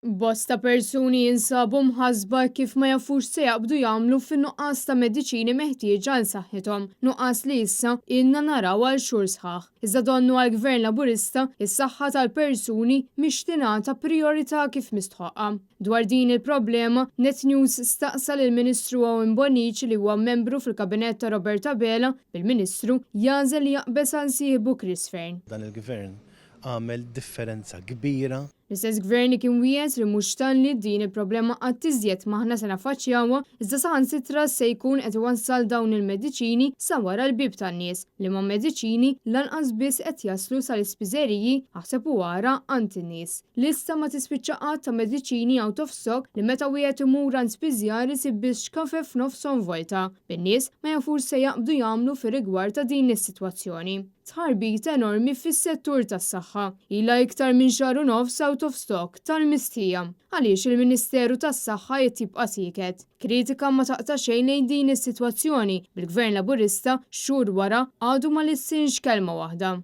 Bosta persuni jinsabu mħassba kif ma jafux se jaqbdu jagħmlu fin-nuqqas ta' mediċini meħtieġa għal saħħithom, nuqqas li issa ilna naraw għal xhur sħaħ. Iżda donnu għall-Gvern Laburista, is-saħħa tal-persuni mhix tingħata prijorità kif mistħoqqa. Dwar din il-problema, Net News staqsa lill-Ministru Owen Bonnici li huwa membru fil-Kabinett ta' Robert Abela, bil-Ministru jagħżel li jaqbeż għal sieħbu Chris Fearne. Dan il-Gvern għamel differenza kbira. L-istess Gvern li kien wiegħed li mhux talli din il-problema qatt iżjed m'aħna se naffaċċjawha, iżda saħansitra se jkun qed iwassal dawn il-mediċini sa wara l-bieb tan-nies, liema mediċini lanqas biss qed jaslu sal-ispiżeriji, aħseb u ara għand in-nies. Lista ma tispiċċa qatt ta' mediċini out of stock li meta wieħed imur għand spiżjar isib biss xkafef f'nofshom vojta, bin-nies ma jafux se jaqbdu jagħmlu fir-rigward ta' din is-sitwazzjoni. Tħarbit enormi fis-settur tas-saħħa. Ilha iktar minn xahar u nofs out of stock, tal-mistħija. Għaliex il-Ministeru tas-Saħħa qed jibqa' sieket? Kritika ma taqta' xejn lejn din is-sitwazzjoni, bil-Gvern Laburista, xhur wara, għadu ma lissinx kelma waħda.